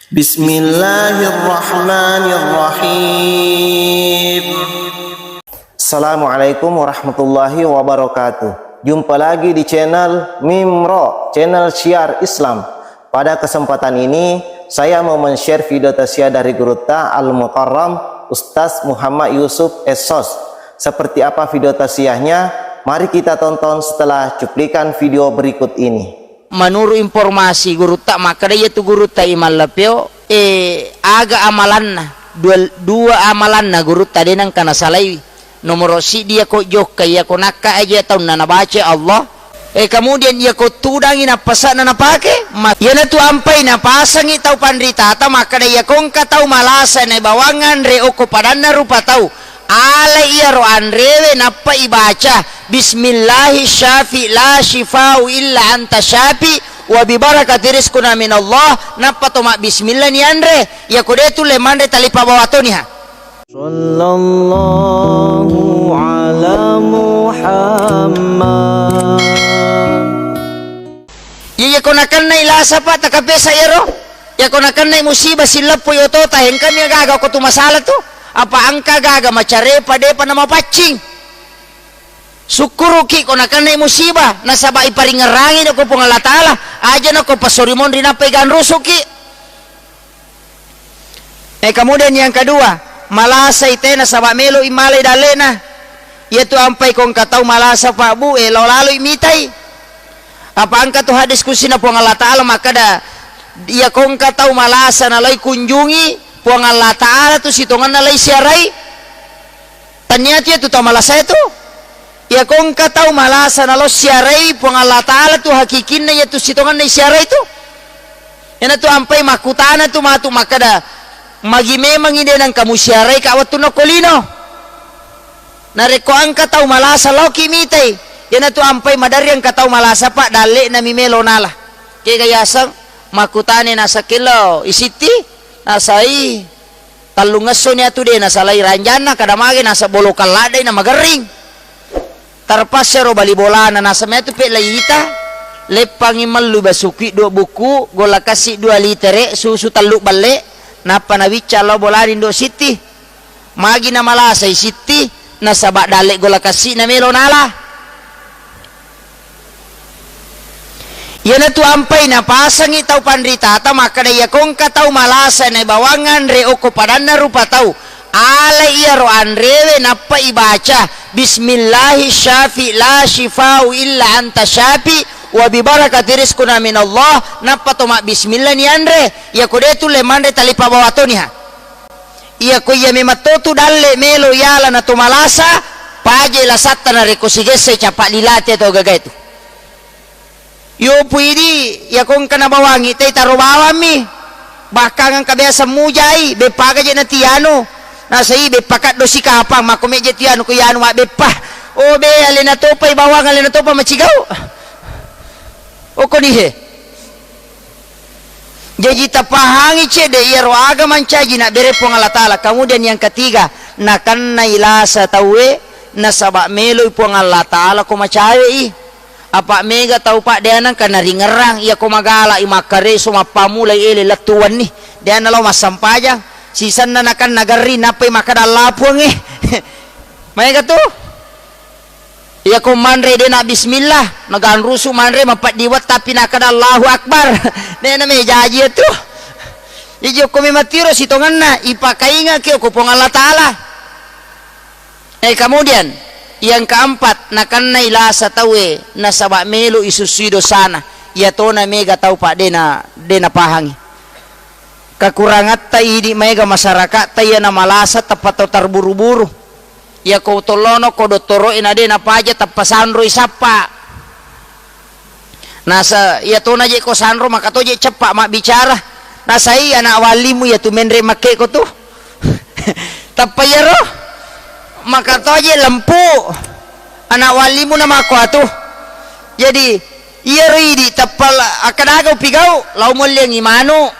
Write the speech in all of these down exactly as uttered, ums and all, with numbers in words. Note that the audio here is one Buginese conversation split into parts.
Bismillahirrahmanirrahim. Assalamualaikum warahmatullahi wabarakatuh. Jumpa lagi di channel Mimro, channel syiar Islam. Pada kesempatan ini, saya mau men-share video tausiah dari gurutta Al-Mukarram Ustaz Muhammad Yusuf S.Sos. Seperti apa video tausiahnya? Mari kita tonton setelah cuplikan video berikut ini. Menurut informasi gurutta, makkeda iyatu gurutta Imam Lapeo, eh, aga amalanna? Dua, dua amalanna gurutta de nengka nasalai. Nomoro siddi iyako jokka, iyako nakka aja taunna nabaca Allah. Eh, kemudian iyako tudangi nappasa'na napake, ma-, iyanatu ampai napasangi tau panritata makkeda iyako engka tau malasa naibawang anre okko padanna rupa tau. Alai iyaro anrewe nappa ibaca, "Bismillahi syafi la syifau illa anta syafi, wa bibarakati rizquna minallah," nappa to mabbismillah ni anre. Iyako de tulle manre talipa bawa toniha. Sallallahu ala Muhammad. Iya, iyako nakennai lasa, Pak, takapesa iyaro. Iyako nakennai musibah silleppo yotota, engkami gaga ko tu masalah tu. Apa engka gaga macare pa depa namapaccing. Sukkuruki ko nakennai musibah, nasaba iparingerangi ko Puang Allah Taala, aja nako pasori monri nappa iganrusuki. Eh, kemudian yang kedua, malasai te nasaba melo imalai dallena. Iyatu ampai ko engka tau malasa, Pak, Bu, eh, lao laloi mitai. Apa engka tu hadis kusi na Puang Allah Taala makkeda, iyako engka tau malasa nalai kunjungi Puang Allah Taala tu sitongenna lai siarai. Tania tu iyatu tau malasa itu. Iyako engka tau malasa nalao siarai Puang Allah Taala tu hakikinna iyatu sitongenna siarai tu. Iyanatu ampai makkutana tu matu makkeda, "Magi memangi de nengka musiarai ka wettunna ko lino?" Narekko engka tau malasa laoki mitai, iyanatu ampai maderri engka tau malasa, Pak, dalle'na mi melo nala. Kega yaseng makkutane naseng, "Kello isitti?" Nasai, "Tellungessoni atu de nasalai ranjanna, kada mage nasa bolokan laddai na magerring." Terpaksa ro bali bolana, nasaba iyatu pe laita, leppangi mellu basukui dua buku, golla kassi dua litere, susu tellu belle, nappa nawicca lao bolani ndo sitti. Magi namalasai sitti, nasaba dalle golla kassi na melo nala. Iyanatu ampai napasangi tau panritata makkeda, iyako engka tau malasa naibawang anre okko padanna rupa tau, alai iyaro anrewe nappa ibaca, "Bismillahi syafi la syifau illa anta syafi, wa bibarakati rizquna minallah," nappa to mabbismillah ni anre. Iyako de tulle manre talipa bawa toniha. Iyako iya memang totu dalle melo yala na to malasa, paje lasatta narekko sigesse capa lilate to gagae tu. Yo puidi, iyako engka nabawangi, tai taro bawammi. Bahkan engka biasa mujai, beppa aga je natianu. Nasai beppa kaddo sikapang, makko meje tianu ko yanu mabbeppa. Oh be, alena topa ibawang, alena topa macigau. Okko dihe. Jaji tapahangi cedde iyaro aga mancaji nabbere Puang Allah Taala. Kemudian yang ketiga, nakennai lasa tauwe nasaba meloi Puang Allah Taala ko macawe'i. Apa mega tau, Pak, de nengka naringerrang, iyako magala i makkareso, mappamulai ele lettu wenni, de nalao massempajang. Sisenna nakenna garri, nappai makkeda, "Allah Puang e." Maega tu? Iyako manre de na bismillah, naganrusu manre mapeddi wetta, tapi nakkeda, "Allahu Akbar." De na mejaji tu. Jaji okko memang tiro sitongenna, ipakaingaki okko Puang Allah Taala. Eh, kemudian yang keempat, nakennai lasa tauwe nasaba melo isussui dosana. Iyatona mega tau, Pak, de na, de napahangi. Kekurangatta idi maega masyarakatta iya namalasa teppa tau terburu-buru. Iyako tollono ko dottoro'e na de napaja teppa sanroi sappa. Nasa iyatona je ko sanro maka to je ceppa mabbicara. Nasai anak wallimu iyatu menre makkeko tu. Tappa iyaro maka to je lempu anak wallimu na makko atu. Jadi iyaro idi tappa la-, akkadaga upigau, lao molliangi manu,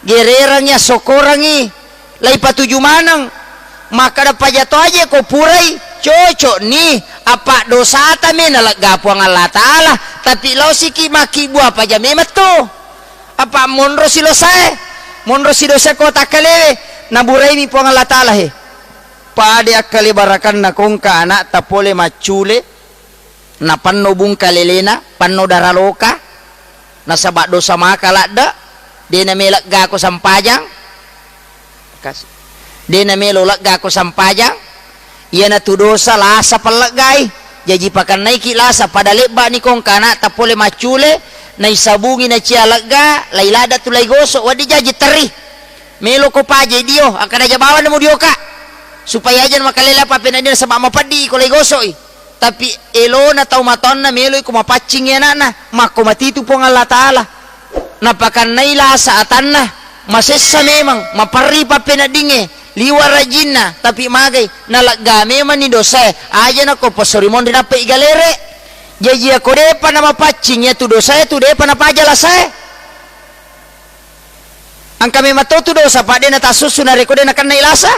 gererangi, assokorangi. Laipatuju maneng, makkeda, "Paja to aje ko purai, cocokni, apa dosata me nalegga Puang Allah Taala, tapi laosiki makkibua paja memeng tu, apa monro silosae." Monro sidosa ko takkalewe, naburaimi Puang Allah Ta'ala he. Pade akkale barakanna kongka ana'ta pole maccule, napanno bungka lelena, panno daraloka, nasaba dosa maka ladde, de namelo legga ko sampajang. Kasi. De namelo legga ko sampajang, iyanatu dosa lasa palleggai. Jaji pakannaiki lasa pada lebbani kongka ana'ta pole maccule, naisabungi nacia legga, lailadda tu laigoso, wedding jaji terri. Melo ko paje dio, akkada jabawanna mu dioka. Supaya aja makalela papena dina saba mapeddi ko laigosoi. Tapi elona tau matoanna melo iko mapaccingi ana'na, makko matitu Puang Allah Ta'ala. Napakannai lasa atanna, masessa memang, maperri pappeneddingnge, liwa rajinna, tapi magai, nalegga memanni dosae, aja nako passori monri nappa igalere. Jaji ako depa namapaccing iyatu dosae tu depa napaja lasae. Engka memang to tu dosa, pa de natassussu narekko de nakennai lasa.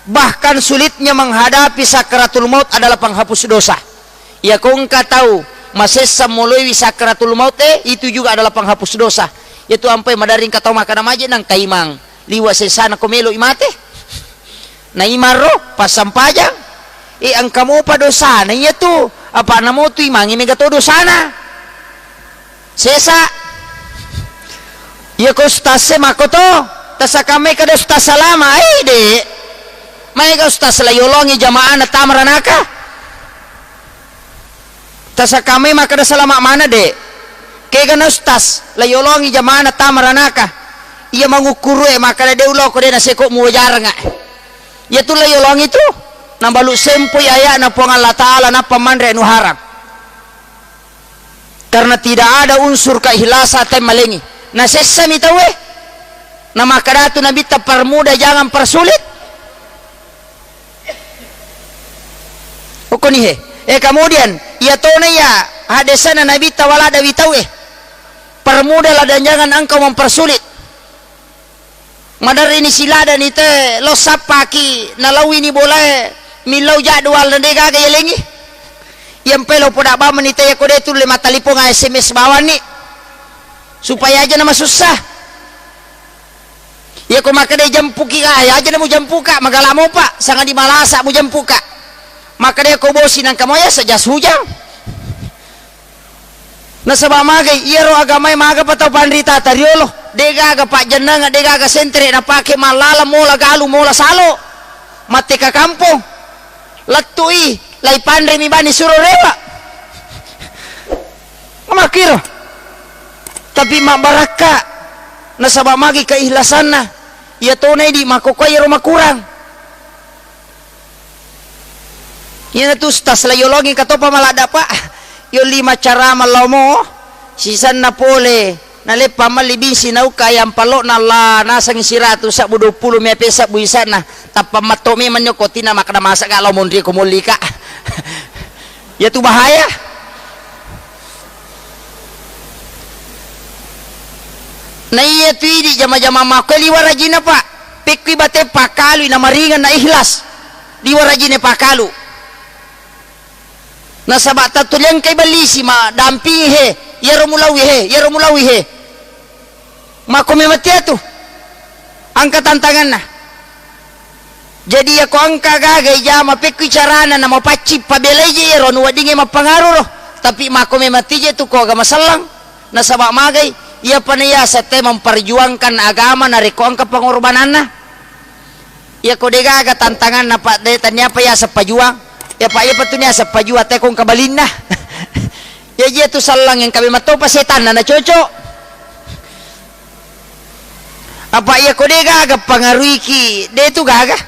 Bahkan sulitnya menghadapi sakaratul maut adalah penghapus dosa. Iyako engka tau masessa moloiwi sakaratul maut, eh, itu juga adalah penghapus dosa. Iyatu ampai maderri engka tau makkada maje nangka imang liwa sesana ko melo imate. Na imarro passampajang, eh, engka mopa dosana iyatu, apa namotu imangi mega to dosana. Sesa. Iya ko ustaz e makko to, tasakamai kada ustaz salama, eh, de. Maega ustaz la yolongi jamaah na tama ranaka. Tasakamai makkada salama mana, de. Kega na ustaz la yolongi jamaah na tama ranaka. Iya mangukkuru e makkada de uloko de naseko muwajaranga. Iya tu la yolongi tu nabalu sempoi ayana Puang Allah Ta'ala nappa manre anu haram. Karena tidak ada unsur keikhlasan temmalengi. Nasessami tauwe. Namakkadatu Nabitta, "Permudah, jangan persulit." Okkoni he. Eh, kemudian, iya tona iya hadesana Nabitta, "Wala dawi tauwe. Permudahlah dan jangan engkau mempersulit." Maderrini siladani te lo sappaki nalauini bolae millau jadwal na de gaga yalengi. Iyampai lo poda bamani te yako de tulle mattalipong S M S bawanni supaya aja na masussa. Yako makkeda jempuki, ah, aja na mujempuka, magala mopa, sangadi malasa mujempuka. Makkeda ko bosi nangka moya saja sujang. Nasaba magai iyaro agamae magapa tau panritata riolo, de gaga pajjennangeng, de gaga sentere napake mallala mola galu mola salo, matteka kampong, lettui, lai panremi bani suro rewa. Makkiro. Tapi mabbarakka nasaba magi keikhlasanna, iya tona idi makkokkoe iyaro makurang. Iyanatu ustaz la yolongi katopa maladda, Pak. Yolli macara mallomo sisenna pole naleppa malli bisi nauka ayam pallokna la naseng siratu sabbu duappulo mepe sabbu isanna tappa matto memang nyoko tina makkeda masa ga lao monri ko molli ka. Iyatu bahaya. Na iyatu idi jama-jama makko liwa rajina, Pak. Pekkui bate pakkalui namaringeng na ikhlas. Liwa rajine pakkalu. Nasaba tattuliangkai ballisi ma dampingi he, iyaro mulaui he, iyaro mulaui he. Makko memang tiatu. Engka tantanganna. Jadi yako engka gaga ijama pekkui carana na mapaccing pabelai je iyaro anu weddingnge mappangaru ro. Tapi makko memang tije tu ko agama sellang. Nasaba magai, iyapa na iyaseng te memperjuangkan agama narekko engka pengorbananna. Iyako de gaga tantanganna, Pak, de tanniapa iyaseng pajuang. Ya, Pak, iyapa tu niaseng pajuang te ko engka balinna. Ya, jia tu sellang engka memang topa setanna na cocok. Apa iyako de gaga pangaruiki, de tu gaga.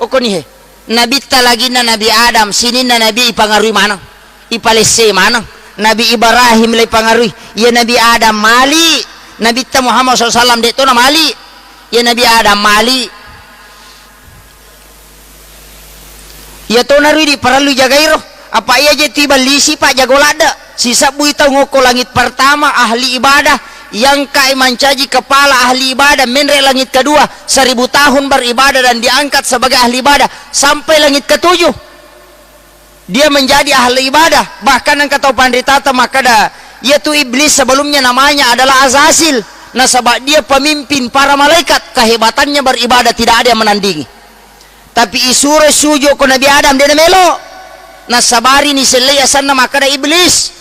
Okkoni he. Nabitta laginna Nabi Adam, sininna Nabi ipangarui maneng. Ipalesse maneng. Nabi Ibrahim le ipangarui. Iya Nabi Adam mali. Nabitta Muhammad sallallahu alaihi wasallam de to na mali. Iya Nabi Adam mali. Iya tona ridi parellu jagairo. Apa iya je tu iballisi, Pak, jago ladde. Sisebbui tau ngokko langit pertama ahli ibadah, yangkai mancaji kepala ahli ibadah, menre langit kedua, seribu tahun beribadah dan diangkat sebagai ahli ibadah sampai langit ketujuh. Dia menjadi ahli ibadah. Bahkan engka tau panritata makkeda, iya tu iblis sebelumnya namanya adalah Azazil. Nasaba dia pemimpin para malaikat, kehebatannya beribadah tidak ada yang menandingi. Tapi isuro suju ko Nabi Adam, de namelo. Nasabarini sellei asanna makkeda Iblis.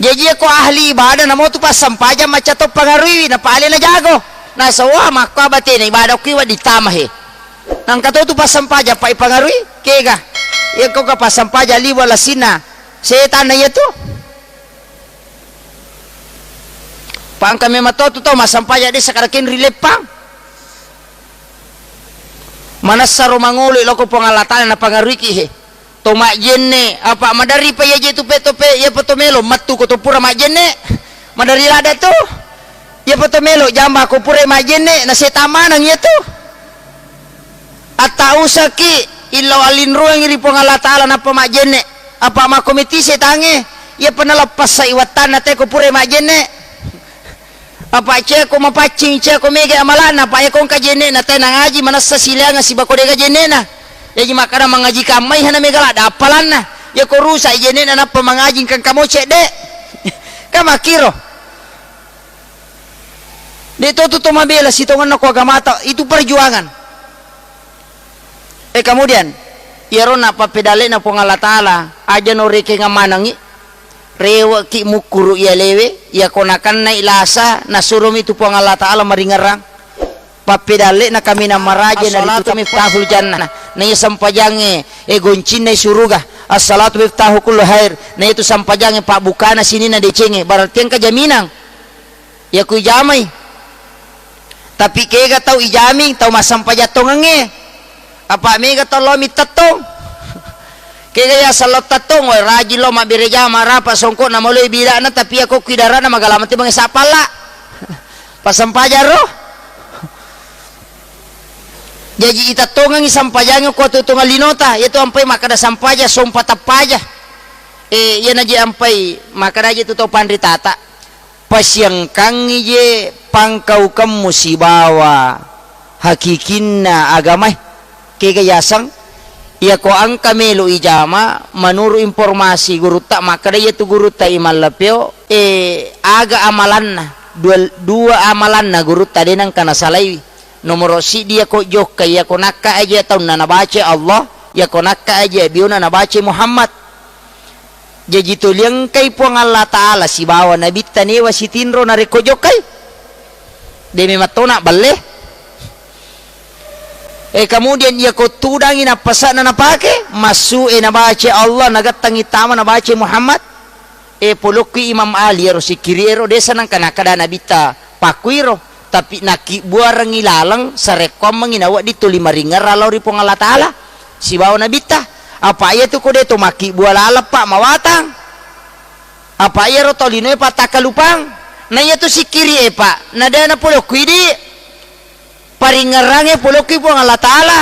Jaji ko ahli ibadah namo tu passampajang macca to pangaruiwi, napale najago. Nasawa makko abatena ibadah kui wedding tama he. Nangka to tu passampajang pai pangarui, kega. Iya ko ka passampajang liwa lasinna setanna iya tu. Pangka memang to tu tau massampajang de sakarakin rileppang. Manessaro mangolo loko Puang Allah Taala napangaruiki he. To majjenne, apa madari pa iya je tu pe to pe, iya pa to melo mattu ko to pura majjenne. Madari lada tu. Iya pa to melo jamba ko pura majjenne, na setan maneng iya tu. Atta usaki illau alinruangi ri Puang Allah Taala nappa majjenne. Apa makko meti setangnge, iya pa naleppessai wattanna te ko pura majjenne. Apa ceko mapaccing, ceko mega amalanna, apa eko engka jenne'na tena ngaji, manessa sileanga sibako dega jenne'na. Jaji makkada mangaji kammai hana mega ladda appalanna. Yako rusak jenne'na nappa mangaji engka engka mo cedde. Ka makkiro. De to tu to mabela sitongenna ko agamata, itu perjuangan. Eh, kemudian, iyaro nappappedalle' na Puang Allah Taala, aja no rekeng manengngi, rewe'ki mukkuru iyalewe, iyako nakennai lasa, nasuromi tu Puang Allah Taala maringerrang. Pappedalle' na kaminang maraja na ritu miftahul jannah. Na iya sempajangnge, eh, goncinna suruga. As-salatu miftahu kullu khair. Na itu sempajangnge pabbukana sininna decengnge. Berarti engka jaminang. Iya ku ijamai. Tapi kega tau ijami, tau massampajang tongengnge. Apa mega tau lo mittettong. Kega ya sallo tettong, woi, rajin lo mabbere jama, rapa songkok na maloi bidana, tapi iya ko kuidarana magala mate mange sapalla. Passampajang ro. Jaji itettongengngi sampajangnge ko tutungan linota, iya tu ampai makkada sampajang sompa tappaja. Eh, iya naji ampai makkada aja tu tau panritata. Pasiangkangngi je pangkaukemmu sibawa hakikinna agamae. Kega yaseng? Iyako engka melo ijama, menurut informasi gurutta, makkeda iyatu gurutta Imam Lapeo, eh, aga amalanna, dua, dua amalanna gurutta de nengka nasalaiwi. Nomoro siddi iyako jokka, iyako nakka aja taunna nabaca Allah, iyako nakka aja biona nabaca Muhammad. Jaji tuli engkai Puang Allah Ta'ala sibawa Nabitta newa sitinro narekko jokkai. De memang tona balle. Eh, kemudian iyako tudangi nappasa'na napake, massu e nabaca Allah, nagattangi tama nabaca Muhammad. Eh, polokki Imam Ali ero sikkiri ero desa nangka nakada Nabitta pakkuiro. Tapi nakkibbuarengngi laleng sarekkoammengngi nawedding tuli maringerrang lao ri Puang Allah Ta'ala sibawa Nabitta. Apa iyatu ko de to makkibbua laleng, Pak, mawatang. Apa iyaro tolinoe pattakkalupang. Na iyatu sikkiri e, Pak, na de napolokku idi. Paringerrangnge polokki Puang Allah Ta'ala.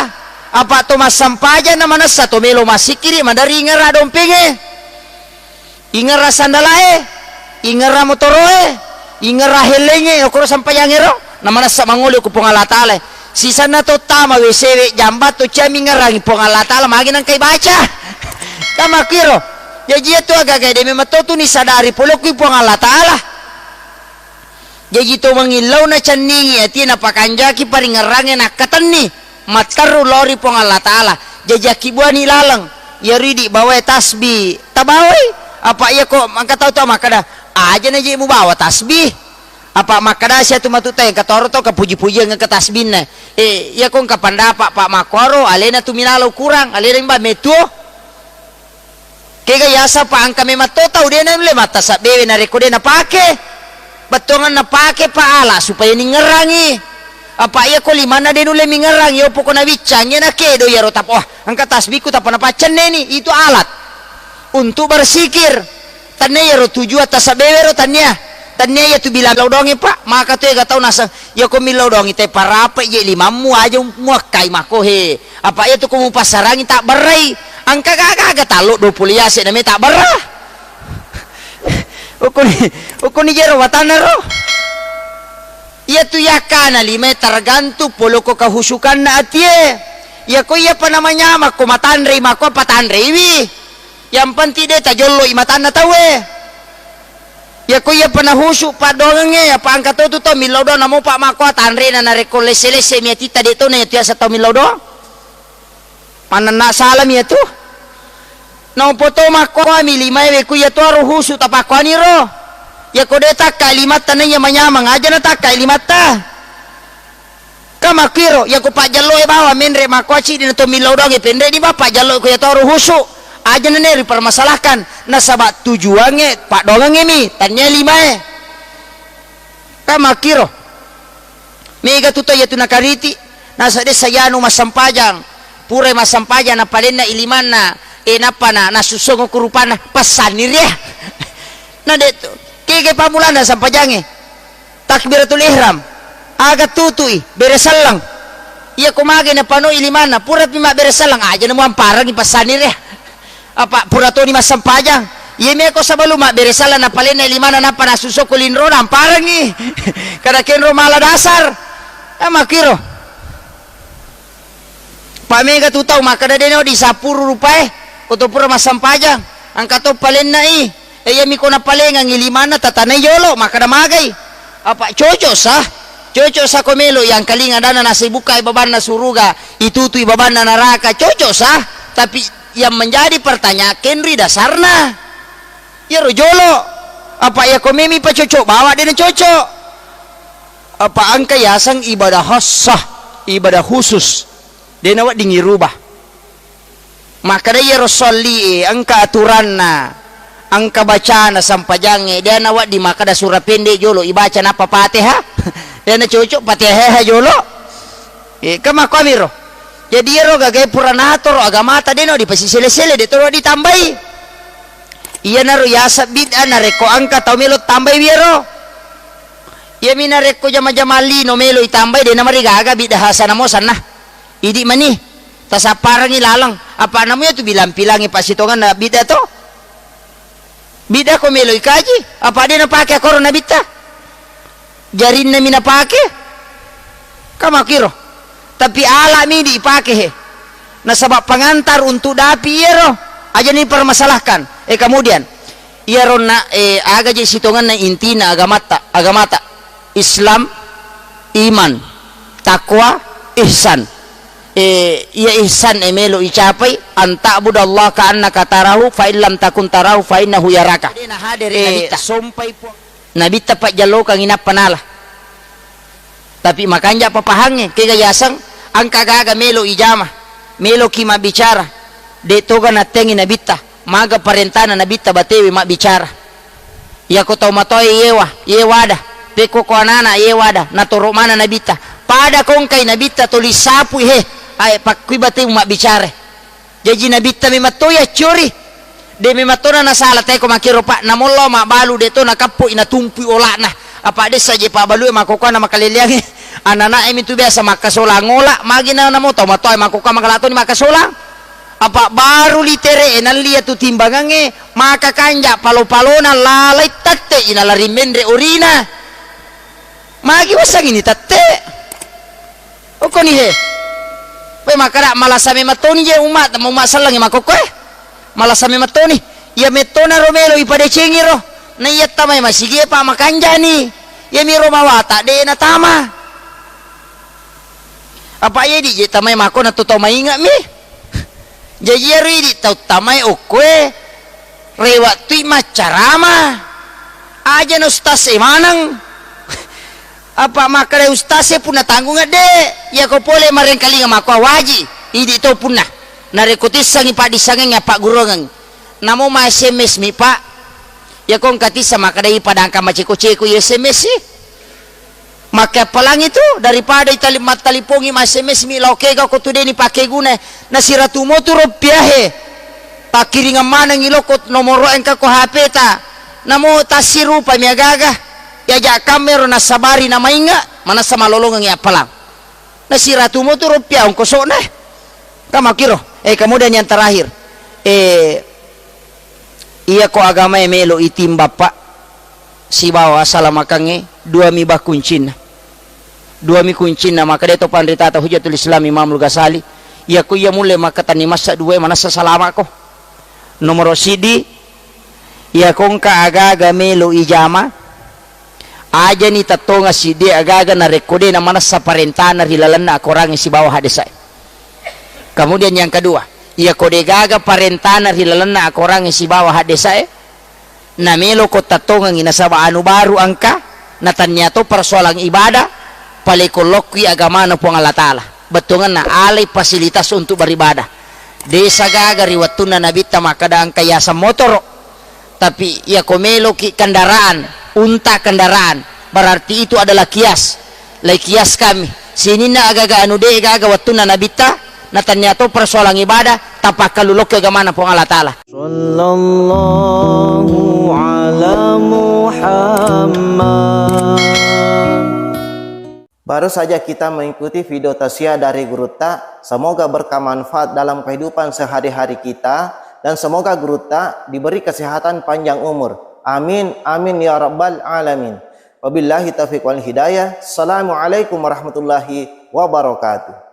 Apa to massampajang na manessa to melo massikkiri madari ingerra dompengnge. Ingerra sandalae, ingerra motoroe, ingerra hellengnge, okoro sampajangngero, na manessa mangolo ku Puang Allah Ta'ala. Sisanna to tama W C W jamba to cia mingerrangi Puang Allah Ta'ala, magi nangkai baca. Kamakkiro. Jaji iyatu agaga de memang to tuni sadari polokki Puang Allah Ta'ala. Jaji to mangillau nacenningi atie napakanjaki paringerrangnge nakkatenni. Matteru lao ri Puang Allah Ta'ala. Jaji akkibbuani laleng. Iyaro idi bawae tasbih. Tabawai. Apa iya ko engka tau to makkada, aja na je mubawa tasbih. Apa makkada sia tu matu tae engka toro to kapuji-pujiang engka tasbihna. Eh, iya ko engka pandapa, Pak, makkuaro, alena tu milalo kurang, alena imba metuo. Kega yasa pa engka memang to tau de naulle mattasabbewe narekko de napake. Bettuanganna pake pa ala supaya ningerrangi. Apa iya ko limanna de nulle mingerrangi, opo ko nawiccangi na kedo iyaro tapa, wah, engka tasbihku tapa napaccenneni, itu alat untuk bersikir. Tannia iyaro tujuan tasabbewe ro, tannia. Tannia iyatu bilang lao doangi, Pak, maka tu ega tau naseng, iya ko millau doangi te parape je limammu aja muakkai mako he. Apa iya tu ko mupassarangi tabberrai. Engka gaga-gaga tallo dua puluh yase name tabberra. Ukuni, ukuni jero watanna ro. Iya tu yakkana lima tergantung poloko kahusukanna atie. Iya ko iya pa namanyama ko matanrei mako patanreiwi. Yang penting de tajolloi matanna tauwe. Iyako iyapa nahusu paddoangengnge, apa engka to tu tau millau doang, namopa makkoa tanrena narekko lesse-lesse mi atitta, de' to na iyatu yaseng tau millau doang. Manenna salami iyatu. Naopo to makkoami limae we ku iyatu aro husu tapakkoani ro. Iyako de' takkai limatta naiya manyameng, aja natakkai limatta. Ka makkiro, iyako pajjalloe bawang menre makkoa ciddi na to millau doangnge penre di ba pajjalloe ko iyatu aro husu. Aja nene ripermasalahkan, nasaba tujuangnge paddoangengnge mi, tania limae. Ka makkiro. Mega tu to iyatu nakariti, nasa de' sayanu massempajang. Purai massempajang napalenna ilimanna, e nappa na, nasussong ku rupanna, passanni ria. Na de' tu, kege pammulanna sempajangnge. Takbiratul ihram. Aga tutui, bere selleng. Iyako mage napanoi limanna, purapi mabbere selleng, aja namuamparengi passanni ria. Apa pura toni massempajang. Iyami ko sebelum mabbere selleng napalenna limanna nappa nasusso ko linrona, amparengi. Kada kenro mala dasar. Eh, makkiro. Pa mega tu tau makkeda de' no di sapuru rupae, ko to pura massempajang. Engka to palenna i. Eh, iyami ko napalengangi limanna tatanai jolo, makkeda magai. Apa cocok sa? Cocok sa ko melo yang kalinga dana nasi buka babanna suruga, itutui babanna naraka, cocok sa? Tapi yang menjadi pertanyaan, kenri dasarna. Iyaro jolo. Apa iyako memi pacocok bawa de' nacocok. Apa engka yaseng ibadah khassah, ibadah khusus. De' nawedding irubah. Makkeda iyaro solli e, engka aturanna, engka bacana sempajangnge, de' nawedding makkeda sura pendek jolo ibaca nappa Fatihah. De' nacocok Fatihah jolo. Eh, ka makkuamiro. Jadi iyaro gagae pura natoro agamata de' no dipasisele-sele, de' toro ditambai. Iyanaro yaseng bid'ah narekko engka tau melo tambai wiyaro. Iyami narekko jama-jama lino melo itambai, de' namarigaga bid'ah hasanah mo sanna. Idi' mani, tasapparengngi laleng. Apa namu iyatu bilang-pilangngi passitongenna bid'ah to? Bid'ah ko melo ikaji, apa de' napake akkoro nabitta? Jarinna mi napake? Ka makkiro. Tapi ala mi idi' ipake he. Nasaba pengantar untuk dapi iyaro. Aja ni permasalahkan. Eh, kemudian, iyaro na, eh, aga je sitongenna intina agamata, agamata. Islam, iman, takwa, ihsan. Eh, iya ihsan e melo icapai, an ta'budallaha ka'annaka tarahu, fa in lam takun tarahu, fa innahu yaraka. De' nahadere eh, nabitta. Sompai Puang. Nabitta pajjallokangngi nappa nala. Tapi makanja papahangnge, kega yaseng, engka gaga melo ijama, meloki mabbicara, de' toga nattengi nabitta. Maga parentana nabitta batewe mabbicara. Iyako tau matoae yewa, yewada. Pekko ko anana yewada, natoro mana nabitta. Pada kongkai nabitta tuli sapui he, ae pakkui batewe mabbicara. Jaji nabitta memang to yaccori. De' memang tona nasala tae ko makkiro, Pak, namollo mabbalu de' to nakappo i natumpui ola'na. Apa' de' saje pabbalue makkokkoe na makaleleangnge. Anana'e mitu biasa makkasolang ola', magi na namo tau matoae makkokkoe makala toni makkasolang. Apa' baru litere'e nalli iyatu timbangangnge, maka kanja' palo-palona lalai tette' i nalari menre' orina. Magi wassangini tette'? Okkoni he. Pe makkada malasa memang toni je umma', umma' sellengnge makkokkoe. Malasa memang toni. Iya mettona ro melo ipadecengi ro. Na iya tamae masigie pa' makanjani. Iyamiro mawata' de' natama. Apa' iya idi' je tamae makko na to tau mainge'mi. Jaji iyaro idi' tau tamae okkoe, rewe'tui maccarama. Ajana ustaz e maneng. Apa' makkeda ustaz e punna tanggunga de', iyako pole marengkalinga makko waji', idi' to punna. Narekko tissangi paddissangengngi appagguruangeng. Namo ma S M S mi, Pak. Iyako engka tissang makkeda i padangka maceko-ceko i S M S i. Makkeappalangi tu, daripada itali-, mattalipongi, ma-S M S mi lao kega ko tu de' ni pake guna, nasiratu mo tu roppiahe. Pakkiringeng manengi loko nomoro engka ko H P ta. Namo tassirupami agaga. Yaja' kammero nassabari namainga', manassa malolongengi appalang. Nasiratu mo tu roppiah ongkoso'na. Ka makkiro. Eh, kemudian yang terakhir. Eh, iyako agamae melo itimbappa. Sibawa asalamakengnge, duami ba kuncinna. Duami kuncinna, makkeda to panritata Hujjatul Islam Imamul Ghazali, iyako iya mulle makkatenni massa duae manassa salama'ko. Nomoro siddi, Iya kongka agaga melo ijama, ajani tattongeng siddi agaga narekko de namanessa parentana ri lalenna akorangnge sibawa haddesae. Kemudian yang kedua, iya ko degaga parentana ri lalenna akorangnge sibawa haddesae, namelo ko tattongengi nasaba anu baru engka, natannia to persoalan ibadah, pale ko lokkui agamana Puang Allah Ta'ala. Bettuangenna alai fasilitas untuk beribadah. Desa gaga ri wettunna Nabitta makkeda engka yaseng motoro, tapi iya ko meloki kendaraan, unta kendaraan, berarti itu adalah kias. Lai kias kami. Sininna agaga anu de gaga wettunna Nabitta, natannia to persoalan ibadah, tapakkalulokki agamana Puang Allah Ta'ala. Sallallahu ala Muhammad. Baru saja kita mengikuti video tausiah dari Gurutta. Semoga berkah manfaat dalam kehidupan sehari-hari kita dan semoga Gurutta diberi kesehatan panjang umur. Amin, amin ya rabbal alamin. Wabillahi taufiq wal hidayah. Assalamualaikum warahmatullahi wabarakatuh.